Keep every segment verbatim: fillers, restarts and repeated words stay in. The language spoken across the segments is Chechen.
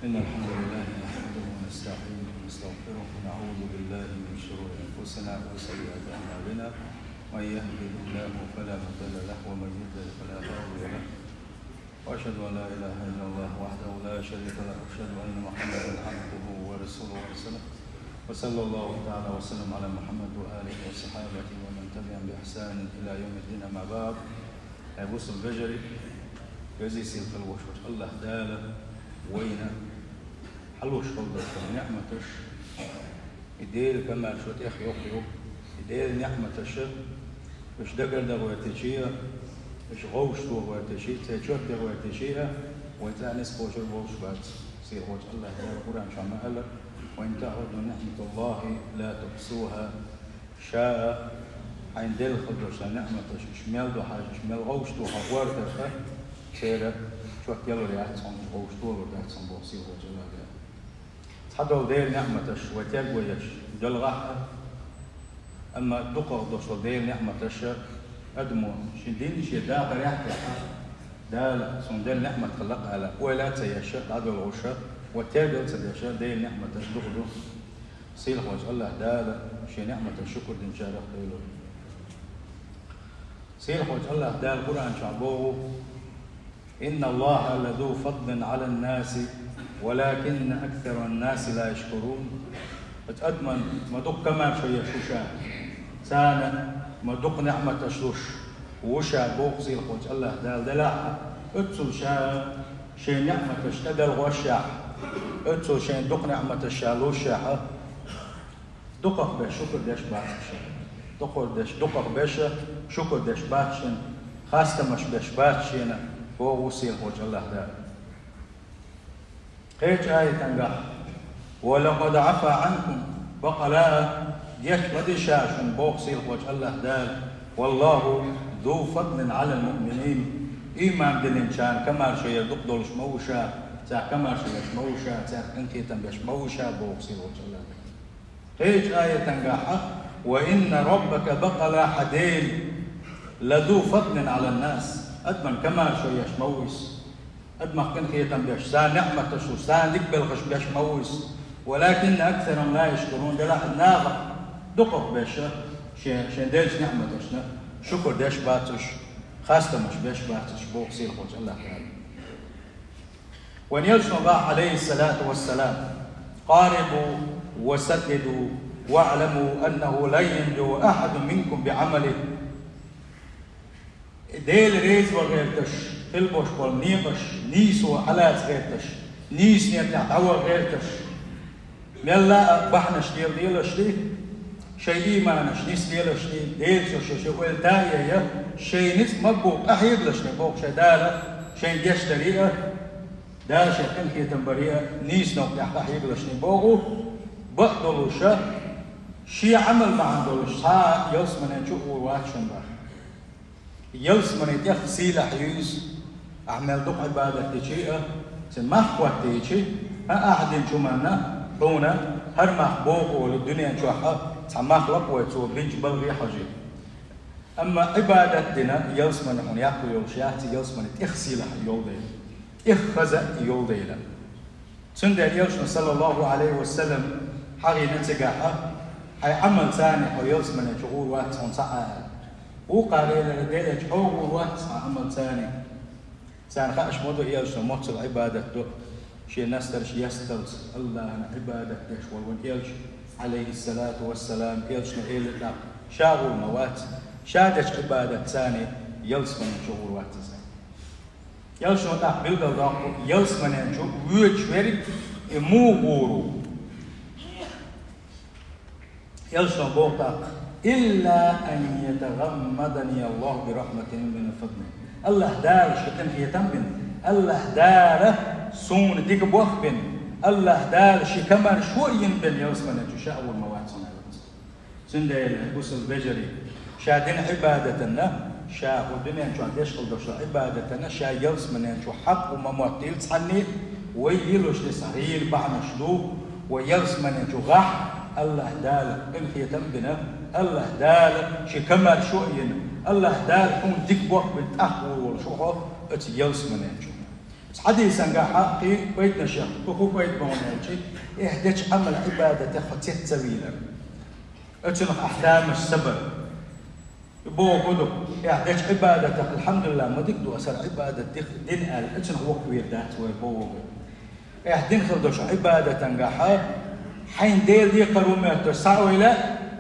إن الحمد لله نحمده ونستعينه ونستغفره، ونعوذ بالله من شرور أنفسنا وسيئات أعمالنا. من يهده الله فلا مضل له، ومن يضلل فلا هادي له. وأشهد أن لا إله إلا الله وحده لا شريك له، وأشهد أن محمدا عبده ورسوله ورسوله. وصلى الله تعالى وسلم على محمد وآله وصحابته ومن تبعهم بإحسان إلى يوم الدين، أما بعد. Э, бусалба вежарий, везий-сийлахь волчу АллахӀ Дала вайна хьалуш хилла долу ниъматаш, и Делан комаьршо тӀех йоккха ю. И Делан ниъматаш, уьш дагардохуьйтича а, уьш гӀовшахуьйтича а, церан чот тӀехуьйтича а, вай царна нисбовлуш болуш бац. Сийлахьчу АллахӀ Дала Къуръан чохь ма аьлла: «Ва ин таӀудду ниъматаллахӀи ла тухьсухӀа». Ша а, хьайна делла хилла долуш сан ниъматаш, уьш мел ду хьажа, уьш мел гӀовшахуьйту хьо гӀортарх, церан чот ялур яц хьуна, уьш гӀовшахуьйтур дац хьуна, боху сийлахьчу АллахӀ Дала. Цхьадолу Делан ниъматаш вай тергош долу гӀахь а, амма дукхах долуш долу Делан ниъматаш адамо шен дин, шен дахарехь а, Дала суна делла ниъмат хилла-кх ала, ойла а ца еш, дӀадолхуш, вай тергал а ца деш, Делан ниъматаш дукха ду. Сийлахьчу АллахӀ Дала шен ниъматан шукур динчарах Дело. Сийлахьчу АллахӀ Дала Къуръан чохь боху: «Инна АллахӀа лазу фадлин Ӏалан-наси, валакинна аксаран-наси ла яшкурун». Оцу адаман ма дукха комаьршо еш ву ша, царна ма дукха ниъматаш луш ву ша, боху сийлахьчу АллахӀ Дала. Делахь а, оццул ша шен ниъматаш тӀедалхошшехь, оццул шен дукха ниъматаш ша лушшехь, дукхах беш шукур деш бац ша. Дукхах беш, дукхах беш шукур деш бац шена, хастамаш беш бац шена, боху сийлахьчу АллахӀ Дала. Кхечу аятангахь: «Ва лакъад Ӏафа Ӏанкум», бакъала, геч ма ди ша шуна, боху сийлахьчу АллахӀ Дала. «ВаллахӀу зу фадлин Ӏалал муъминин». Ийман диллинчарна комаьршо яр дукха долуш ма ву ша, царна комаьршо еш ма ву ша, царна къинхетам беш ма ву ша, боху сийлахьчу АллахӀ Дала. Кхечу аятангахь: «Ва инна Раббака», бакъала хьан Дела, «лазу фадлин Ӏалан-нас», адаман комаьршо еш ма ву иза. Адамах къинхетам беш, царна ниъматаш луш, царна дика белхаш беш ма ву иза. «Валакинна аксаран-нас ла яшкурун», делахь а нахах дукхах беш, шен, шен деллачу ниъматашна шукур деш бац уьш, хастамаш беш бац уьш, боху сийлахьчу АллахӀ Дала. Вайн элчано боху, Ӏалайхиссалату вассалам: «Къарибу ва саддиду, ваӀламу аннаху лан янжуа ахьадун минкум биӀамалихӀи». Дела реза ван гӀерташ, хила болуш болу некъаш нийсо хьалаца гӀерташ, нийсонан тӀехь дӀаван гӀерташ, мелла а бахьанаш леладелаш ди, шайн ийманаш нисделаш ди, Делаца шайн ойла тӀе а ян, шайн ницкъ маггу къахьегалаш ди, боху шайн Дала шайн гечдаре а, Дала шайн къинхетам баре а, нийсонан некъа тӀехь къахьегалаш ди, боху, бакъдолуш, шен Ӏамал бахьана долуш цхьа а ялсаманен чу а гӀур вац шуна боху. Ялсаманин тӀех сийлахь ю иза. Ахь мел дукха Ӏибадат дича а, цуьнан мах хӀоттийча а, ахь динчу хӀуманна хьуна хӀара мах богӀу олий, дуьнен чохь а цхьа мах ло-кх вай цо бинчу балхе хьожий. Амма Ӏибадат дина ялсамане хьуна яккхо йолуш яц, ялсаманин тӀех сийлахь йолу дела, тӀех хаза йолу дела. Цундела элчано, саллаллаху Ӏалайхи ва саллам, хьахийна цигахь а, хьайн Ӏамалца хьо ялсамане чу гӀур вац хьуна цхьа а аьлла. Вукхара элира: Делаца хьо гӀур вац хьан Ӏамалца. Царна хууш ма ду элчано моццул Ӏибадат до, шен настарш есталц АллахӀана Ӏибадат деш волу вайн элча, Ӏалайхиссалату вассалам, элчано элира тӀаккха: ша гӀур ма вац, ша дечу Ӏибадатца ялсамане чу гӀур вац иза. Элчано тӀаккха билгалдоккху, ялсамане чу воьдуш верг и муха гӀур ву. Элчано боху тӀаккха: «Илла ан ятагӀаммадани Аллаху бирахматин мин фадлихӀи». АллахӀ Дала шен къинхетам бина, АллахӀ Дала суна дика бохбина, АллахӀ Дала шен комаьршо а йина бина ялсамане чу ша гӀур ма вац хьуна аьлла. Цундела, бусалба вежарий, ша дина Ӏибадатана, ша хӀокху дуьнен чохь деш хила долчу Ӏибадатана ша ялсамане чу хьакъ ма моттийла цхьанне а, вай лелош дерг цхьа гӀийла бахьанаш ду, вай ялсамане чу гӀахь, АллахӀ Дала къинхетам а бина, АллахӀ Дала шен комаьршо а йина, АллахӀ Дала хьуна дика бохбина тӀаккха гӀур волуш ву хьо оцу ялсамане чу. Хьадисангахьа кхин а пайданаш я, кху хӀун пайда бу аьлча, эхь дечу Ӏамал-Ӏибадатех хьо цец ца вийлар. Оцунах ахь тамаш ца бар. Боху ду, эхь дечу Ӏибадатах, алхьамдулиллахӀ, ма дика ду аса хӀара Ӏибадат дих-, дина аьлла, оцунах воккхавер дац вай боху. Эхь дина хила долчу Ӏибадатангахьа хьайна Дела декхар ву моьттуш схьа а ойла,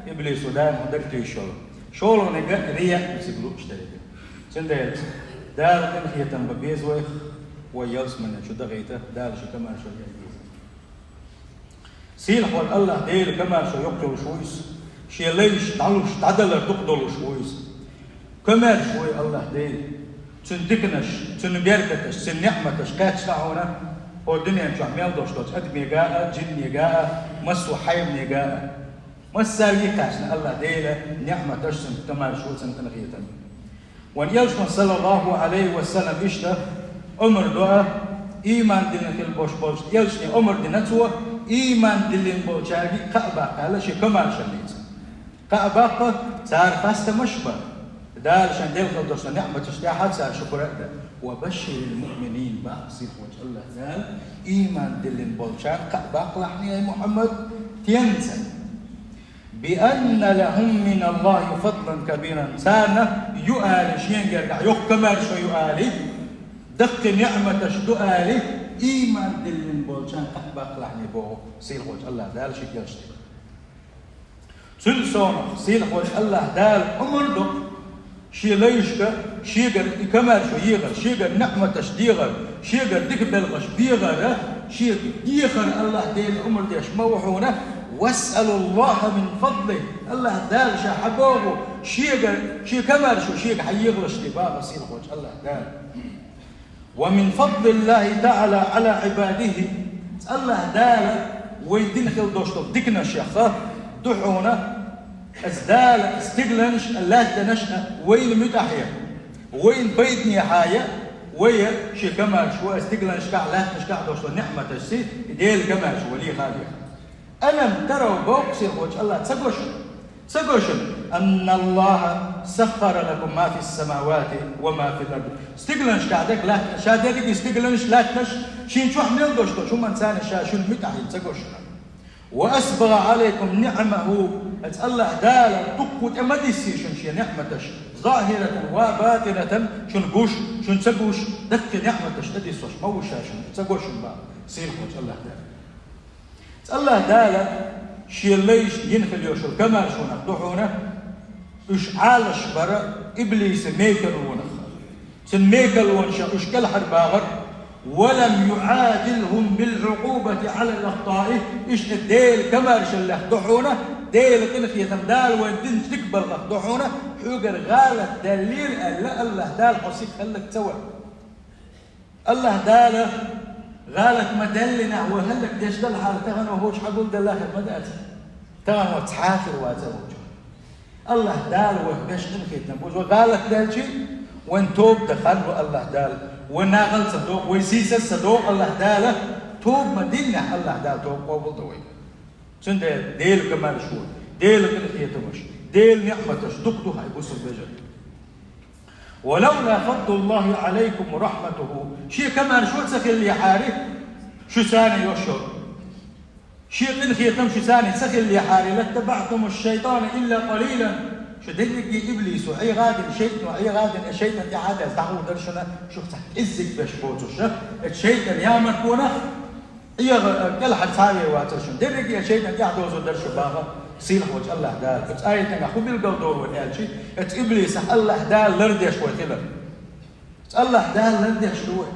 иблисо даим хьан даг туьйсуш йолу. ШолгӀаниг а рияъ ю цига лууш дерг. Цундела Дала къинхетам бан беза вайх, вай ялсамане чу дахийта, Дала шен комаьршо ян беза. Сийлахь волу АллахӀ Дела комаьршо йоккха йолуш ву иза. Шен лайш дӀалуш, дӀадалар дукха долуш ву иза. Комаьрша ву АллахӀ Дела. Цуьнан диканаш, Цуьнан беркаташ, Цуьнан неӀматаш кхаьчна хьуна, хӀокху дуьнен чохь мел долуш долчу адамега а, жиннега а, массо а хьайбанега а. Массаьрга а кхаьчна АллахӀ Делан неӀматаш, Цуьнан комаьршо, Цуьнан къинхетам. Вайн Элчано, саллаллахӀу Ӏалайхи ва саллам, иштта омра до а, ийман диллина хила болуш болчу Элчане омра дина цо, ийман диллина болчаьрга кхаъ баккха аьлла шен комаьршаллица. Кхаъ баккха, цара хастамаш а бан, Дала шайн делла хила долчу неӀматаш тӀехь а цара шукур а дан. «Ва башширил муъминин», боху сийлахь волчу АллахӀ Дала, ийман диллина болчарна кхаъ баккхалахь, ай Мухьаммад, тенца. «Би анна лахӀум миналлахӀи фадлан кабиран», царна ю али, шен гергахь йоккха комаьршо ю али, даккхий неӀматаш ду али, ийман диллина болчарна кхаъ баккхалахь боху сийлахь волчу АллахӀ Дала шен Элчане. Цуьнан совнах сийлахь волчу АллахӀ Дала омра до шен лайшка шегара и комаьршо ехар, шегара неӀматаш дехар, шегара дика белхаш бехар, шега дехар АллахӀ Дела омра деш ма ву хьуна, «ВасъалуллахӀа мин фадлихӀ», АллахӀ Дала ша хьан боху, шегара, шен комаьршо шега хьан ехалаш де боху сийлахь волчу АллахӀ Дала. «Ва мин фадлиллахӀи таӀала Ӏала Ӏибадихи», АллахӀ Дала вай дина хила долуш долу диканашех ду хьуна, аса Дала стигланаш а, лаьттанаш а вайна муьтӀахь ян, вайна пайдане хьан ян, вай шен комаьршо а, стигланашкахь а, лаьттанашкахь а долуш долу неӀматашца, и Делан комаьршо вай леха а леха. «Алам тарав», боху сийлахь волчу АллахӀ, ца го шуна? Ца го шуна? «АнналлахӀа саххара лакум ма фиссамавати ва ма фил ард». Стигланашкахь дерг лаьттанаш, ша дерриге стигланаш, лаьттанаш, шен чохь мел долуш долу хӀуманаш царна ша шуна муьтӀахь йина, ца го шуна? «Ва асбагӀа Ӏалайкум ниӀамахӀу», аса АллахӀ Дала дуккха тӀе ма диссий шуна шен неӀматаш, захӀиратан ва батинатан, шуна гуш, шуна ца гуш, даккхий неӀматаш тӀедиссош ма ву ша шуна, ца го шуна боху сийлахь волчу АллахӀ Дала. АллахӀ Дала шен лайш йина хила йолуш йолу комаьршонах ду хьуна, уьш Ӏалаш бара иблисан мекарлонах. Цуьнан мекарлонаша уьш кӀелхьарбахара: «Ва лам юӀадилхӀум бил Ӏукъубати Ӏалал ахтаи», иштта Делан комаьршаллех ду хьуна, Делан къинхетам, Дала вайна динчу дика балхах ду хьуна, хьоьгара гӀалат даьллера аьлла, АллахӀ Дала хьо сиха хӀаллак ца вара. АллахӀ Дала гӀалат ма-даьллинехь, вай хӀаллакдеш далахьара, тахана вай хӀокху хьагулделла хир ма дац. Тахана вай цхьа а хир вац вайчохь. АллахӀ Дала вайх беш къинхетам бу. Вай гӀалат даьлча, вайн тоба дан хан ву АллахӀ Дала. Вай накъал ца догӀу, вай сийсаз ца догӀу АллахӀ Дала. Тоба ма-диннехь, АллахӀ Дала тоба къобал до вай. Цундела Делан комаьршо, Делан къинхетамаш, Делан неӀматаш дукха ду хьан, бусалба вежарий. «Ва лавла фадлуллахӀи Ӏалайкум ва рахьматухӀу». Шен комаьршо ца хиллехьара, шу царна йош йолу. Шен къинхетам шу царна ца хиллехьара, «латтабаӀтумуш-шайтӀана илла къалилан». Шу дерриге иблисо Ӏехадина, шайтано Ӏехадина, шайтан тӀаьхьа а даьлла, дӀагӀур дара шуна, шух цхьа кӀеззиг беш боцуша, шайтан ямартлонах. Ӏеха, кӀелхьара цхьа а вер вацара шуна. Дерриге а шайтан тӀаьхьадозур дара шу боху сийлахь волчу АллахӀ Дала. Оцу аятехь хӀун билгал дора вайна аьлча, оцу иблисах АллахӀ Дала лардеш вай хилар. Оцу АллахӀ Дала лардеш ду вай.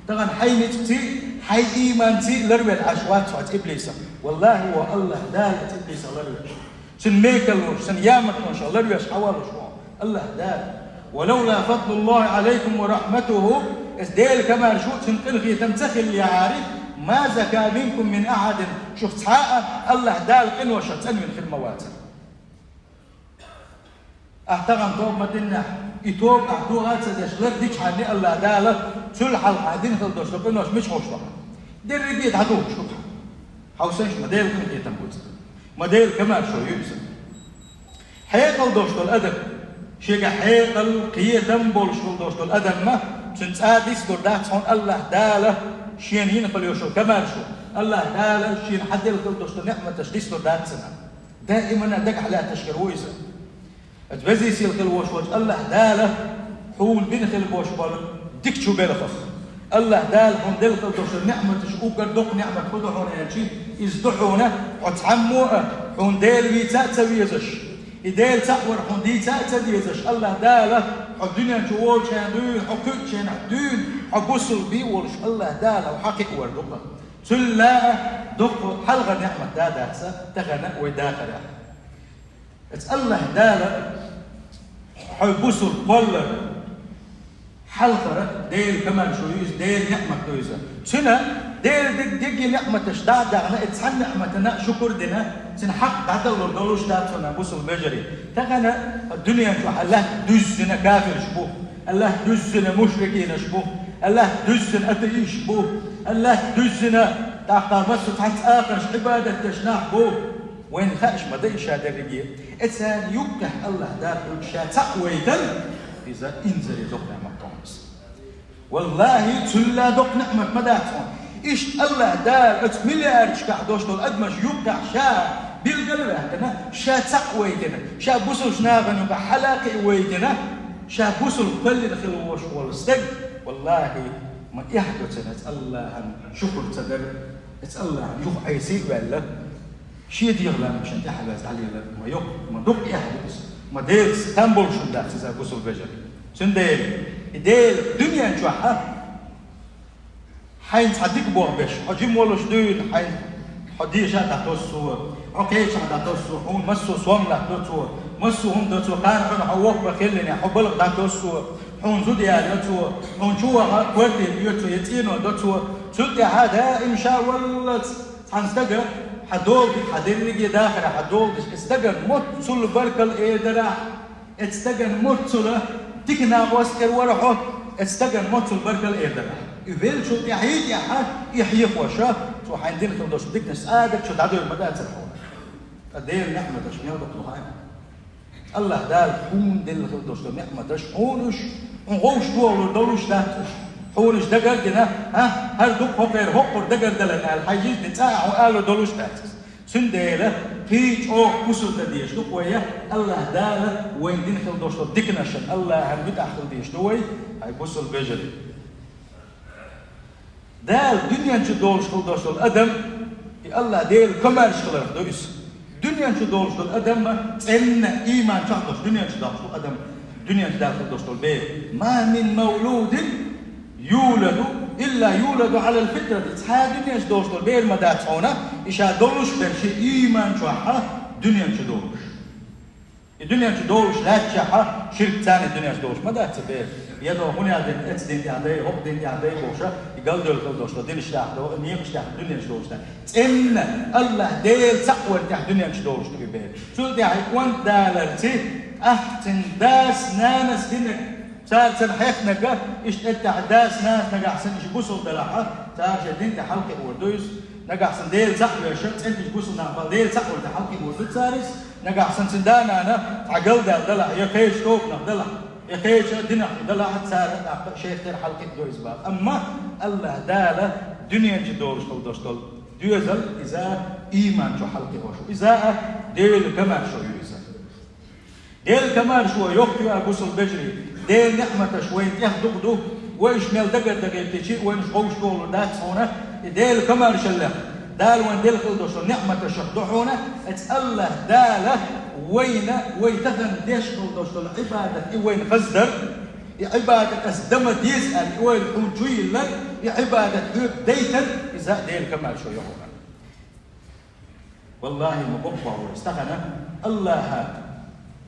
Тахана хьайн ницкъций, хьайн ийманций ларвелла Ӏаш вац хьо оцу иблисах. ВаллахӀи, вай АллахӀ Дала оцу иблисах ларвеш. Цуьнан мекарлонаш, цуьнан ямартлонаш ларвеш хьавалуш ву АллахӀ Дала. «Ва лавла фадлуллахӀи Ӏалайкум ва рахьматухӀу», аса Делан комаьршо, Цуьнан къинхетам ца хиллехьара, «ма зака минкум мин ахьадин», шух цхьа а АллахӀ Дала къиношах цӀанвина хир ма вацара. Ахь тахана тоба ма-диннехь, и тоба ахь догӀа а ца деш лардичхьана, АллахӀ Дала, цул хьалха ахь дина хила долуш долу къинош мича ховш ду хьан? Дерриге а дӀадохуш ду хьан. Хьовсийша, ма Делан къинхетам бу иза. Ма Делан комаьршо ю иза. Хьекъал долуш долу адам, шега хьекъал, кхетам болуш долуш долу адам ма, Цуьнан цӀа дицлур дац хьуна АллахӀ Дала Шена йина хила йолу камаьршо. АллахӀ Дала Шена хьан делла хила долуш долу неӀматаш дицлур дац цуьнан. Даимана дагахь лаьтташ хир ву иза. Аса везий сийлахь хила волуш волчу АллахӀ Дала хьуна бина хила болуш болу дика чу белхах. АллахӀ Дала хьуна делла хила долуш долу неӀматаш уггар доккха неӀмат хӀун ду хьуна аьлча, иза ду хьуна, хьо цхьаммо а хьуна Дела вийца а ца везаш, и Дела цхьаъ вар хьуна дийца а ца дезаш, АллахӀ Дала хьо дуьнен чу волчу хенахь дуьйна, хьо кхуьучу хенахь дуьйна, хьо бусулба волуш АллахӀ Дала хьо хьакхиавар ду-кх. Цул а доккха хьалха неӀмат да дац тахана вай дахарехь. Аса АллахӀ Дала хьо бусулба кхоллар хьалхара Делан камаьршо ю иза, Делан неӀмат ду иза. Цуьнан Делан дерриге неӀматаш дӀа а дахана, и цхьана неӀматана шукур дина, цуьнан хьакъ дӀадалур долуш дац хьуна, бусулба вежарий. Тахана дуьнен чохь лаьтта дуьззина кафирш бу, лаьтта дуьззина мушрикинаш бу, лаьтта дуьззина атеисташ бу, лаьтта дуьззина тӀаккха массо а цхьацца агӀонаш, Ӏибадат деш нах бу. Вайна хууш ма ду и ша дерриге. И царна юккъехь АллахӀ Дала хьуьнга ша цхьаъ вайтал, иза инзаре доккха неӀмат ду хьуна. ВаллахӀи, цул а доккха неӀмат ма дац хьуна. Иштта АллахӀ Дала оцу миллиардашкахь долуш долу адамаш юккъехь ша билгал а ваьккхина, ша цхьаъ вайтина, ша бусулба нахана юкъахь хьала а кхиа вайтина, ша бусулба кхоьллина хила волуш волу стаг, валлахӀи, ма эхь ду цунна оцу АллахӀан шукур ца дар, оцу АллахӀан юха Ӏеса а ваьлла, шен дегӀан лаамашна тӀаьхьа ваьзна дӀалелар ма йоккха, ма дукха эхь ду иза, ма Делаца там болуш хӀума дац иза, бусулба вежарий. Цундела и Дела дуьнен чохь а хьайна цхьа дика болх беш, хьо жима волуш дуьйна хьайна, хьо деша а дӀатосу Цо, хьо кхечахь дӀатосу Цо, хьуна массо а сом латтадо Цо, массо а хӀума до Цо, кхана хьуна хьо воккха хиллехь, хьо балха дӀатосу Цо, хьуна зуда ялайо Цо, хьуна чу ваха квартира оьцу Цо, я цӀено до Цо. Цул тӀаьхьа даим ша валлалц цхьана стага хьан дола дика, хьан дерриге а дахарехь хьан дола дика, и стагана моццул баркалла эр дарахь, оцу стагана моццул дика накъост эр вара хьо, оцу стагана моццул баркалла эр дарахь. И веллачул тӀаьхьа, тӀаьхьа и хьехоша, цо хьайна дина хила долуш диканаш цӀа а дерг чу дӀадевр ма дацара хьуна. Ткъа Делан неӀматаш мел доккха ду хаьий? АллахӀ Дала хьуна делла хила долуш долу неӀматаш хьуна уьш, хьуна гӀовш тохалур долуш дац уьш. Хьуна уьш дагар а дина, хӀа, хӀара дукха хӀокхеран хӀокхура дагардалар аьлла, хьайн жима цӀа а хьуна алур долуш дац иза. Цундела кхин чӀогӀа кхусур дан дезаш ду-кх вай, АллахӀ Дала вайна дина хила долуш долу диканашна, АллахӀан муьтӀахь хила дезаш ду вай, хьайн бусулба вежарий. Дала дуьнен чу долуш хила долуш долу адам, и АллахӀ Делан комаьрша хиларх ду иза. Дуьнен чу долуш долу адам, цӀенна иман чохь долуш, дуьнен чу долуш долу адам, дуьнен чу Дала хила долуш долу бер. Ма мин мавлудин юладу илла юладу Ӏалал фитрати. Цхьа а дуьнен чу долуш долу бер ма дац хьуна, и ша долуш берш иман чохь а дуьнен чу долуш. И дуьнен чу долуш лаьттачехь а, ширк царна дуьнен чу долуш ма дац и бер. Я до хӀун яздина, эцу дин тӀехь дай, хӀокху дин тӀехь дай бохуша, и галдевлла хила долуш до, динаш тӀехь до, некъаш тӀехь дуьнен чу долуш дац. ЦӀенна АллахӀ Дела цхьаъ вар тӀехь дуьнен чу долуш ду и бер. Цул тӀаьхьа и кӀонт даларций, ахь цуьнан дас, нанас динарг, цара царна хьехнарг, иштта тӀехь дас, нанас нагахь санна иштта бусулба далахь, цара шайн дин тӀе хьалкхиавар ду иза. Нагахь санна Дела цхьаъ веш, цӀенташ бусулба нах бала Дела цхьаъ вар тӀе хьалкхиавар ду цара иза. Нагахь санна цуьнан да-нана цхьа галдаьлла далахь, я кхечу тобанах далахь, я кхечу динах далахь, цара тӀаккха шайх тера хьалкхиа до иза бала. Амма АллахӀ Дала дуьнен чу долуш хила долуш долу доьзал иза иман чу хьалкхиош. Иза а Делан комаьршо ю иза. Делан комаьршо йоккха ю, бусулба вежарий. Делан неӀматаш вайна тӀех дукха ду. Вай уьш мел дагардахийтичи, вайна уьш гӀовш тохалур дац хьуна. И Делан комаьршаллех, Дала вайна делла хила долуш долу неӀматашах ду хьуна, оцу АллахӀ Дала вайна, вай тахана деш хила долуш долу Ӏибадат, и вайна хаздар, и Ӏибадат аса дан ма деза аьлла, и ойла хьуна чу йиллар, и Ӏибадат хьоьга дайтар, иза а Делан комаьршо ю хьуна. ВаллахӀи, ма боккъал вай. Тахана АллахӀа,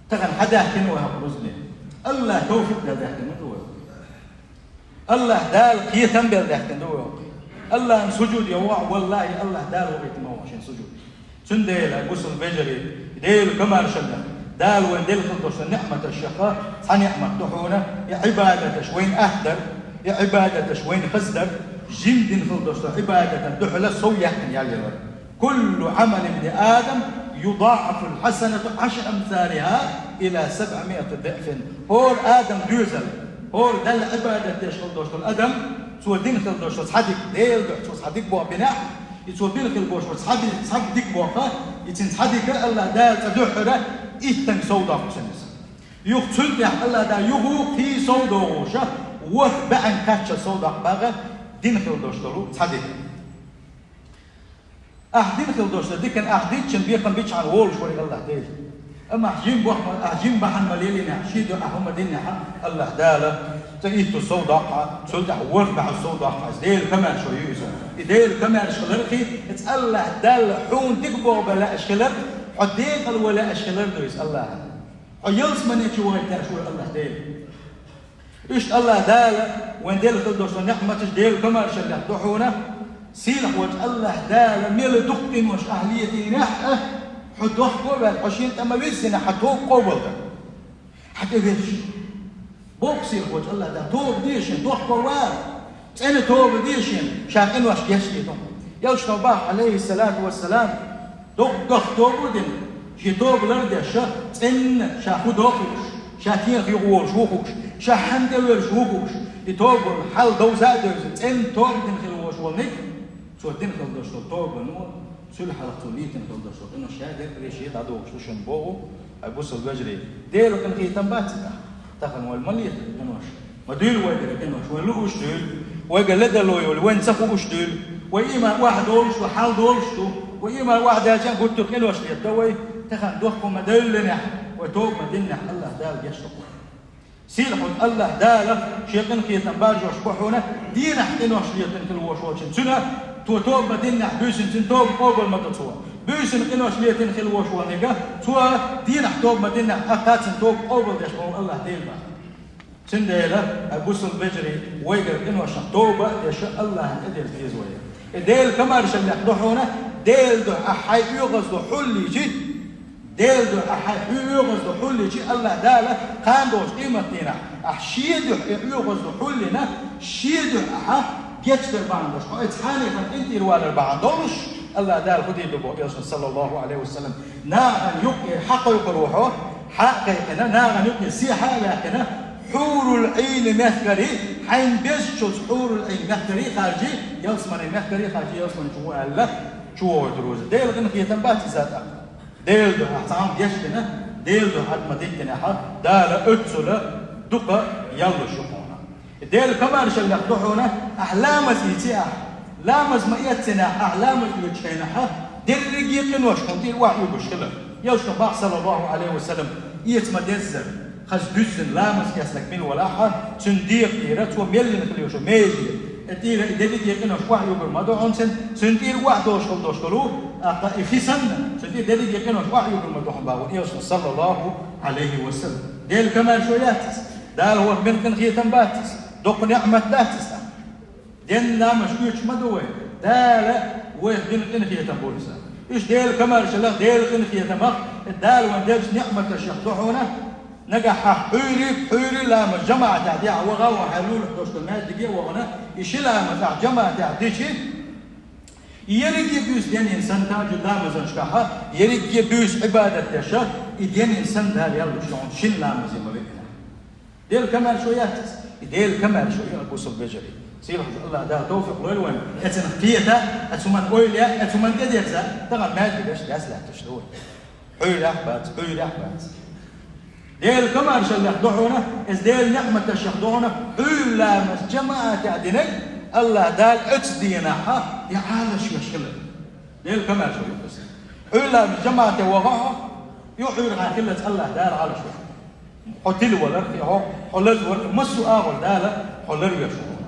тахана хьан даьхкина вай хӀокху рузбане? АллахӀа товфикъ дала даьхкина ма ду вай. АллахӀ Дала кхетам бела даьхкина ду вай хӀокху. АллахӀан сужуде вахь, валлахӀи, АллахӀ Дала вахийта ма вахь шен сужуде. Цундела, бусулба вежарий, Делан комаьршаллех, Дала вайна делла хила долуш долу неӀматашах цхьа неӀмат ду хьуна, и Ӏибадаташ вайна атта дар, и Ӏибадаташ вайна хаза дар, жима дина хила долуш долу Ӏибадатан дуьхьала сов яьккхина ял ялар. Куллу Ӏамали ибни Адам юдаӀафу ал-хьасанату Ӏашру амсалихӀа ила сабӀимиати диӀфин. ХӀора адам доьзал, ХӀора Далла Ӏибадат деш хила долаш дола адам, цо дина хила долаш дола цхьа дика, Делан духьа цо цхьа дика болх бинехь, и цо бина хила болаш бола цхьа би-, цхьа дика болх, и цун цхьа дика АллахӀ Дала цкъа дуьххьара иттанга совдоаккх цунна из. Юха цул тӀехьа АллахӀ Дала юха кхин совдоагӀаш, ворхӀ бӀаьнга кхаччалца совдоаккх бакъда дина хила долаш дола цхьа дика. Ахь дина хила долаш дола дика ахь диччан бекхам биччан волаш вар АллахӀ Дела. Амма ахь жима бахьан ма-, ахь жима бахьан ма лелийнехь, ший духьа ахь хӀума динехь, АллахӀ Дала цкъа иттанга совдоаккх, цул тӀехьа ворхӀ бӀаьнга совдоаккх, из Делан комаьршо ю иза. И Делан комаьрша хилар кхы, из АллахӀ Дала хьуна дика болх бан лаьаш хилар, хьо декъала ван лаьаш хилар ду из АллахӀа. Хьо ялсамане чу вахийтараш вар АллахӀ Дела. Иштта АллахӀ Дала вайна делла хила долаш дола ниӀматаш, Делан комаьршаллех ду хьуна, сийлахь волча АллахӀ Дала мел дукха къинош ахь летийнехь а, хьо дохко а ваьлла, хьо шена тӀа ма вирззинехь, хьа тоба къобалдар. Хьа тӀе везаш. Боккха сийлахь волча АллахӀ Дала тоба де шена, дохко а вала. ЦӀена тоба де шена, ша къинош гечдолийта. Элчано боху, Ӏалайхиссалату вассалам, доккха тоба дина, шен тоба лардеш, цӀена ша хӀун до хууш, ша кехат юкъа волуш ву хууш, ша хьанна тӀе воьлуш ву хууш, и тоба хьал довза а девза, цӀена тоба дина хила волуш волниг, цо дина хила долаш долу тобано, цул хьалха цо летийна хила долаш долу къинош ша дерриге шен дӀадохуш ду шуна боху, ай бусалба вежарий. Делан къинхетам бац иза? Тахана вай ма летара къинош. Ма дуьйла вайгара къинош, вай лууш дуьйла, вайгара ледарло йолу, вайна ца хууш дуьйла, вай ийман охьадолуш ду, хьалдолуш ду, вай ийман охьадаьлча а гуттар къинош летадо вай, тахана дохко ма девллинехь, вай тоба ма диннехь, АллахӀ Дала гечдо вай. Сийлахь волчу АллахӀ Дала шен къинхетам баржош бу хьуна, дийнахь къинош летийна хила волуш волчун, цуьнан цо тоба ма диннехь буьйсанна, цуьнан тоба къобал ма до цо. Буьйсанна къинош летийна хила волуш волниг, цо дийнахь тоба ма диннехь, тӀаккха цуьнан тоба къобалдеш волу АллахӀ Дела боху. Цундела, ай бусалба вежарий, вайгара къиношна тоба а деш, АллахӀана тӀедилла деза вай. И Делан комаьршаллех ду хьуна, Делан дуьхьа ахь хьайн оьгӀаздо хьуллийчи, Делан дуьхьа ахь хьайн оьгӀаздо хьуллийчи, АллахӀ Дала кхана долчу къематдийнахь ахь шен дуьхьа и оьгӀаздо хьуллийна, шен дуьхьа ахьа гечдар бахьана долуш, хьо и цхьаьнакхан къинтӀера валар бахьана долуш, АллахӀ Дала хӀун дийр ду боху Элчано, саллаллаху Ӏалайхи ва саллам, нахана юккъе хьакхойкхур ву хьо, хьа а кхайкхина, нахана юккъе сехьа а ваьккхина, хьурул Ӏийни мехкарий, хьайна безачу хьурул Ӏийни мехкарий харжий, ялсамане мехкарий харжий, ялсамане чу ву аьлла, чу вохуьйтур ву иза. Делан къинхетам бац иза тӀаккха? Делан дуьхьа ахь цхьа хӀума гечдина, Делан дуьхьа хьакъ ма деттинехь, Дала оццула дукха ял луш ю хьуна. Делан комаьршаллех ду хьуна, ахь ламаз ийци ахь. Ламаз ма эццинехь, ахь ламаз оьцучу хенахь, дерриге а къинош хьуна тӀера охьаоьгуш хилар. Элчано боху, саллаллаху Ӏалайхи ва саллам, эца ма деззара, хаза дуьззина ламаз эцнарг мила валахь а, цуьнан дегӀа тӀера, цо мел йина хила йолуш йолу меже, и тӀера и дерриге а къинош охьаоьгур ма ду хьуна цуьнан, цуьнан тӀера охьадолуш хила долуш долу, тӀаккха и хи санна, цуьнан тӀера дерриге а къинош охьаоьгур ма ду хьуна боху Элчано, саллаллаху Ӏалайхи ва саллам. Делан комаьршо яц иза? Дала хӀокху бина къинхетам бац иза? Доккха ниӀмат дац иза? Денна ламазаш оьцуш ма ду вай. Дала вайх бина къинхетам бу иза. Уьш Делан комаьршаллех, Делан къинхетамах, Дала вайна деллачу ниӀматашех ду хьуна, нагахь хьан хьуьйрий, хьуьйрий ламаз жамаӀатехь дехьа ваха а вахана, хьайн лулахь долуш долу маьждиге а вахана, и ши ламаз ахь жамаӀатехь дичи, и ерриге а буьйса денйина санна тахьажуд ламазашкахь, ерриге а буьйса Ӏибадат деш, и денйина санна Дала ял луш ю хьуна, шина ламазе ма веъна. Делан комаьршо яц иза? И Делан комаьршо ю, ай бусалба вежарий. Сийлахь волчу АллахӀ Дала тавфикъ лойла вайна, эцунах кхета, эцу хӀуманна ойла ян, эцу хӀуманна тӀедерза, тахана маьждигаш дӀасалаьтташ ду вай. Хьуьйрехь бац, хьуьйрехь бац. Делан комаьршаллех ду хьуна, иза Делан ниӀматашех ду хьуна, хьуьйра ламаз жамаӀатехь динарг, АллахӀ Дала оцу дийнахь и Ӏалашвеш хилар. Делан комаьршо ю иза. Хьуьйра ламаз жамаӀатехь вахахь, юха хьуьйра хьан хиллалц АллахӀ Дала Ӏалашвеш. Хьо тилаваларх, хьо, хьо лазаварх, массо а агӀор Дала хьо ларвеш ву хьуна.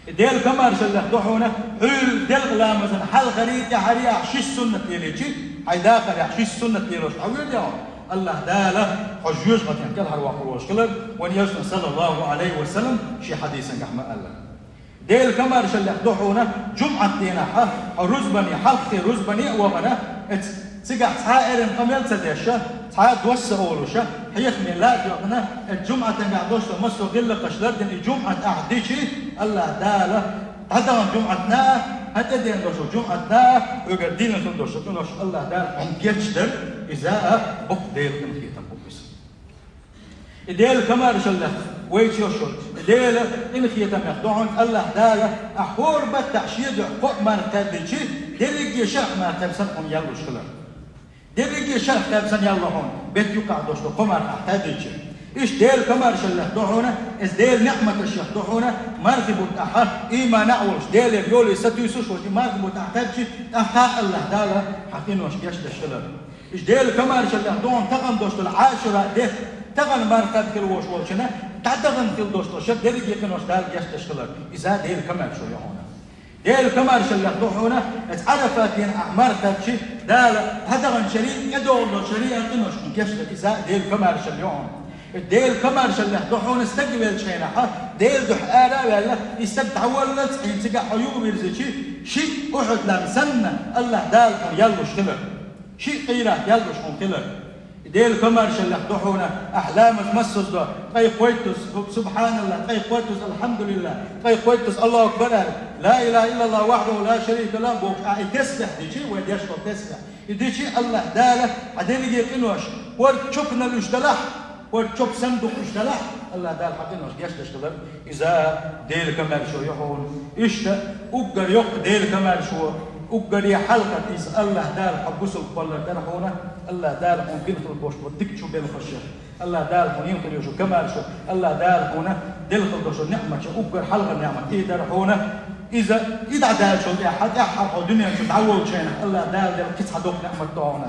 И Делан комаьршаллех ду хьуна, хьуьйра делкъа ламазан хьалхарий, тӀаьхьарий ахь шиша суннат лелийчи, хьайн дахарехь шиша суннат лелош хьан вуьйр де хьо? АллахӀ Дала хьо жоьжахатин кӀелхьарвоккхур волуш хилар, вайна Элчано, саллаллаху Ӏалайхи ва саллам, шен хьадисангахь ма аьлла. Делан комаьршаллех ду хьуна, жумӀат дийнахь хьо рузбане, хьалххе рузбане а вахана, эц-, цигахь цхьа а эрна къамел ца деш, цхьа а дош ца олуш, хьехаме ла а доьгӀна, эц жумӀатангахь долуш долу массо а гӀиллакхаш лардина и жумӀат ахь дичи, АллахӀ Дала дӀадахана жумӀатна а, хьан тӀедеана долуш долу жумӀатна а, хьоьгара дина хила долуш долу къинош АллахӀ Дала хьуна гечдар, иза а боккха Делан къинхетам бу иза. И Делан комаьршаллех Вайчо шо, Делан къинхетамех ду хьона АллахӀ Дала, ахь хӀора баттахь шен дуьхьа кхоъ марха кхаьбича, дерриге шарахь марха кхаьбча санна хьуна ял луш хилар. Дерриге шарахь кхаьбча санна ял лу хьуна, бетта юккъехь долуш долу кхо марха ахь кхаьбича. Иштта Делан комаьршаллех ду хьуна, иза Делан ниӀматашех ду хьуна, мархи бутт ахь, иманехь волуш, Делера йоле сатуьйсуш волуш, и мархи бутт ахь кхаьбча, тӀаккха АллахӀ Дала хьан къинош гечдеш хилар. Иштта Делан комаьршаллех ду хьуна тахана долуш долу Ӏашура де, тахана марха кхаьбна хилла волуш волчунна, дӀадахана хилла долуш долу шен дерриге къинош Дала гечдеш хилар. Иза Делан комаьршо ю хьуна. Делан комаьршаллех ду хьуна, аса Ӏарафат дийнахь ахь марха кхаьбча, Дала дӀадаханчаьрий, тӀедогӀур долчаьрий а къинош хьуна гечдо, иза Делан комаьршалла ю хьуна. Делан комаьршаллех ду хьуна, стаг веллачу хенахь, Делан дуьхьа ара а ваьлла, и стаг дӀаваллалц хьуна цигахь хьо юха вирзича, шиъ Ухьуд-лам санна АллахӀ Дала хьуна ял луш хилар. Шиъ къийрат ял луш хьуна хилар. Делан комаьршаллех ду хьуна, ахь ламаз массаза до, ткъе кхойттаза, субхьаналлахӀ, ткъе кхойттаза, алхьамдулиллахӀ, ткъе кхойттаза, АллахӀу акбар аьлла, ла илахӀа иллаллахӀ вахьдахӀу ла шарика лахӀу бохуш, ахь и тесбихь дича, вай деш долу тесбихь. И дича АллахӀ Дала хьан дерриге къинош, хӀорд чопанал уьш далахь, хӀорд чопа сандукъ уьш далахь, АллахӀ Дала хьан къинош гечдеш хилар. Иза Делан комаьршо ю хьуна. Иштта уггар йоккха Делан комаьршо, уггаре хьалха иза АллахӀ Дала хьо бусалба кхоллар дара хьуна, АллахӀ Дала хьуна бина хилла болуш болу дика чу белхаш. АллахӀ Дала хьуна йина хилла йолуш йолу комаьршо, АллахӀ Дала хьуна делла хилла долуш долу ниӀматаш, уггар хьалха ниӀмат и дара хьуна. Иза и дӀадаьллачул тӀаьхьа, тӀаьххьара хьо дуьнен чу дӀаволучу хенахь, АллахӀ Дала делла кхин цхьа доккха ниӀмат ду хьуна.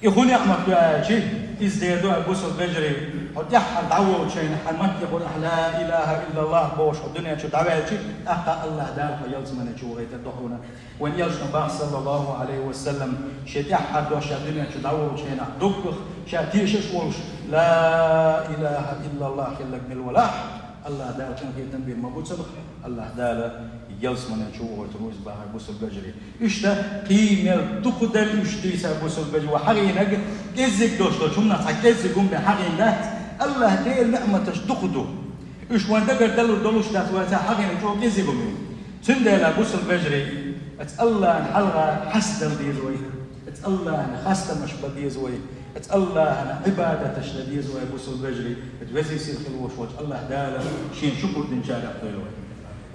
И хӀун ниӀмат ду аьлча, иза дера ду, ай бусалба вежарий, хьо тӀаьххьара дӀаволучу хенахь, хьан матте гӀур ахь ла илахӀа иллаллахӀ бохуш хьо дуьнен чу дӀаваьлча, тӀаккха АллахӀ Дала хьо ялсамане чу вохуьйтур ду хьуна. Вайн элчано боху, саллаллахӀу Ӏалайхи ва саллам, шен тӀаьххьара дош ша дуьнен чу дӀаволучу хенахь, дуккха ша тешаш а волуш, ла илахӀа иллаллахӀ хилларг мила валахь, АллахӀ Дала къинхетам бийр ма бу цунах, АллахӀ Дала ялсамане чу вохуьйтур ву иза, боху, ай бусалба вежарий. Иштта кхин мел дукха дара уьш, дийца, ай бусалба вежарий, вай хьахийнарг кӀеззиг долуш долчу хӀуманах цхьа кӀеззиг хӀума бен хьахийна дац, АллахӀ Делан ниӀматаш дукха ду. Уьш вайн дагара далур долуш дац, вай цхьа хьахийнарг чӀогӀа кӀеззиг хӀума ю. Цундела, бусалба вежарий, аса АллахӀна хьалха хастам дала деза вай, аса АллахӀна хастамаш бан деза вай, аса АллахӀна Ӏибадаташ дан деза вай, бусалба вежарий, аса Веза-Сийлахь хила волуш волчу АллахӀ Дала Шен шукур динчарах дойла вай.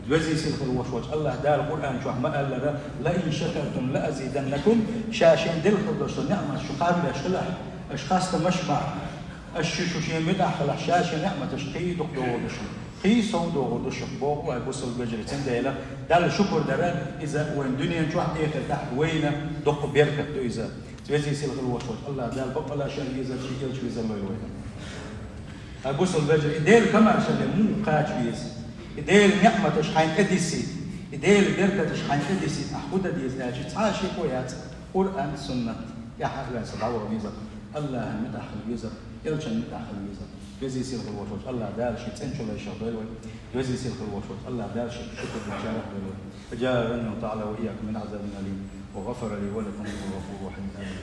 Веза-Сийлахь хила волуш волчу АллахӀ Дала Къуръан чохь ма-аллара: «Ла ин шакартум ла азиданнакум», Ша Шен делла хила долуш долу ниӀматаш шу кхаьбна беш хилахь, аша хастамаш бахь, аша шу, шу Шен муьтӀахь хилахь, Ша Шен ниӀматаш кхин дукха догӀур ду шуна, кхин сов догӀур ду шуна, боху, ай бусалба вежарий. Цундела Далла шукур дара, иза вайн дуьнен чохь а, эхартахь а вайна доккха беркат ду иза. Веза-Сийлахь хила волуш волчу АллахӀ Дала бакъалла Шен везар, Шен элча везар лойла вайна. Ай бусалба вежарий, и Делан комаьршалле муха кхача веза? И Делан ниӀматаш хьайна тӀедисийта, и Делан беркаташ хьайна тӀедисийта ахь хӀун дан деза аьлча, цхьа а шеко яц, Къуръан, Суннат тӀаьхьа а ваьлла дӀаваха веза, АллахӀна муьтӀахь хила веза, элчанна муьтӀахь хила веза. Веза-Сийлахь хила волуш волчу АллахӀ Дала Шен цӀена чулайшех дойла вай. Веза-Сийлахь хила волуш волчу АллахӀ Дала Шен шукур динчарах дойла вай. أجارني الله تعالى وإياكم من عذاب أليم، وغفر لي ولكم، إنه غفور رحيم. آمين.